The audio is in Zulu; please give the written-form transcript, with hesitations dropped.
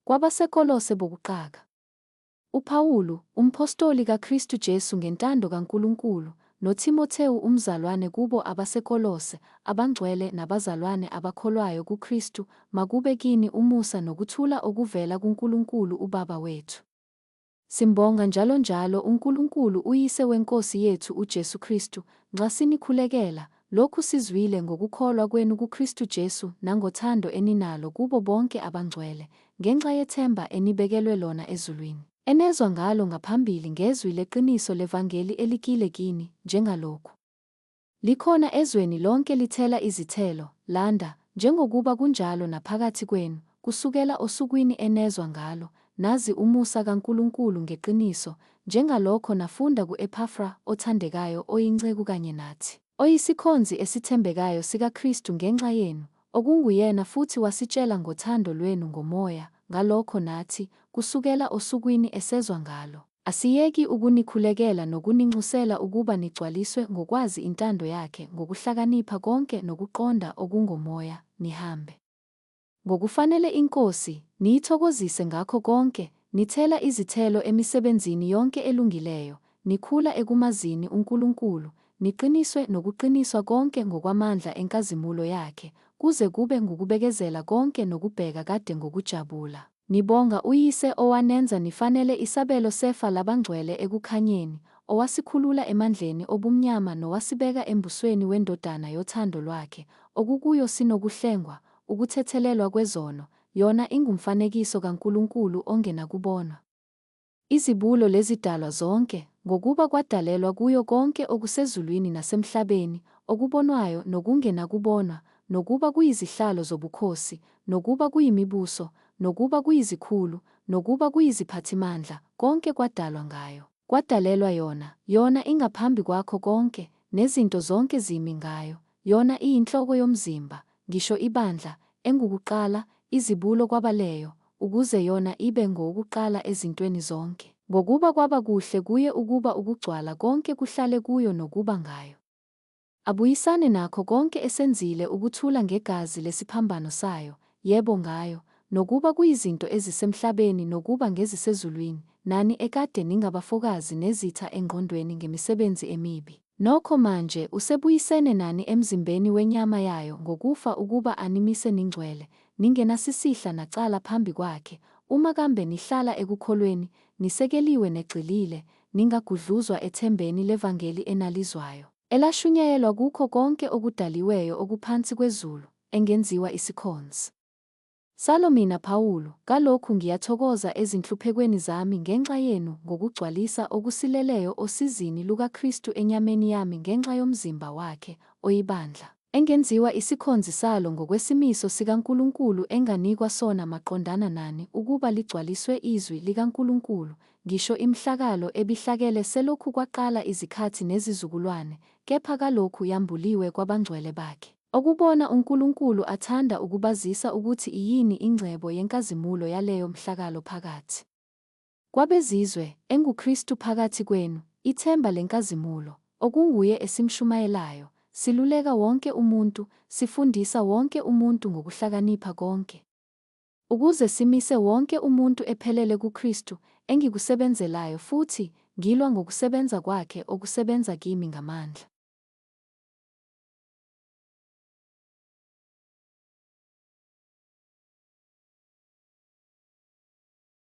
KwabaseKolose bokuqaka. UPawulu, umphostoli kaKristu Jesu ngentando kaNkulunkulu, noThimothewu umzalwane kubo abaseKolose, abangcwele nabazalwane abakholwayo kuKristu, Makube kini umusa nokuthula okuvela kuNkulunkulu uBaba wethu. Simbonga njalonjalo uNkulunkulu uYise weNkosi yethu uJesu Kristu, nxa sinikhulekela, lokhu sizwile ngokukholwa kwenu kuKristu Jesu nangothando eninalo kubo bonke abangcwele, ngenxa yethemba enibekelwe lona ezulwini, enezwa ngalo ngaphambili ngezwi leqiniso levangeli elikile kini, njengalokhu likhona ezweni lonke lithela izithelo, landa, njengokuba kunjalo naphakathi kwenu, kusukela osukwini enezwa ngalo, nazi umusa kaNkulunkulu ngeqiniso, njengalokho nafunda ku-Ephafra othandekayo oyinceku kanye nathi, oyisikhonzi esithembekayo sikaKristu ngenxa yenu, okunguyena futhi wasitshela ngothando lwenu ngoMoya, ngalokho nathi, kusukela osukwini esezwa ngalo, asiyeki ukunikhulekela nokuninxusela ukuba nigcwaliswe ngokwazi intando yakhe ngokuhlakanipha konke nokuqonda okungoMoya, nihambe ngokufanele iNkosi, niyithokozise ngakho konke, nithela izithelo emisebenzini yonke elungileyo, nikhula ekumazini uNkulunkulu, niqiniswe nokuqiniswa konke ngokwamandla enkazimulo yakhe, kuze kube ngukubekezela konke nokubheka kade ngokujabula. Nibonga uYise owanenza nifanele isabelo sefa labangcwele ekukhanyeni, owasikhulula emandleni obumnyama nowasibeka embusweni weNdodana yothando lwakhe, okukuyo sinokuhlengwa, ukuthethelelwa kwezono, yona ingumfanekiso kaNkulunkulu ongenakubonwa, izibulo lezidalwa zonke, ngokuba kwadalelwa kuyo konke okusezulwini nasemhlabeni, okubonwayo nokungenakubonwa, nokuba kuyizihlalo zobukhosi, nokuba kuyimibuso, nokuba kuyizikhulu, nokuba kuyiziphathimandla, konke kwadalwa ngayo, kwadalelwa yona, yona ingaphambi kwakho konke, nezinto zonke zimi ngayo. Yona iyinhloko yomzimba, ngisho ibandla, engukuqala, izibulo kwabaleyo, ukuze yona ibe ngowokuqala ezintweni zonke. Ngokuba kwaba kuhle kuye ukuba ukugcwala konke kuhlale kuyo nokuba ngayo abuyisane nakho konke esenzile ukuthula ngegazi lesiphambano sayo, yebo ngayo, nokuba kuyizinto ezisemhlabeni nokuba ngezisezulwini, nani ekade ningabafokazi nezitha engqondweni ngemisebenzi emibi. Nokho manje usebuyisene nani emzimbeni wenyama yayo ngokufa ukuba animise ningcwele, ningenasisihla nacala phambi kwakhe, uma kambe nihlala ekukholweni, nisekeliwe negxilile, ningagudluzwa ethembeni levangeli enalizwayo, elashunyayelwa kukho konke okudaliweyo okuphansi kwezulu, engenziwa isikhonzi salo mina Pawulu, kalokhu ngiyathokoza ezinhluphekweni zami ngenxa yenu ngokugcwalisa okusileleyo osizini lukaKristu enyameni yami ngenxa yomzimba wakhe, oyibandla, engenziwa isikhonzi salo ngokwesimiso sikaNkulunkulu enganikwa sona maqondana nani ukuba ligcwaliswe izwi likaNkulunkulu, ngisho imhlakalo ebihlakele selokhu kwaqala izikhathi nezizukulwane, kepha kalokhu yambuliwe kwabangcwele bakhe. Okubona uNkulunkulu athanda ukubazisa ukuthi iyini ingcebo yenkazimulo yaleyo mhlakalo phakathi kwabezizwe, enguKristu phakathi kwenu, ithemba lenkazimulo, okunguye esimshumayelayo, siluleka wonke umuntu, sifundisa wonke umuntu ngokuhlakanipha konke, ukuze simise wonke umuntu ephelele kuKristu, engikusebenzelayo futhi ngilwa ngokusebenza kwakhe okusebenza kimi ngamandla.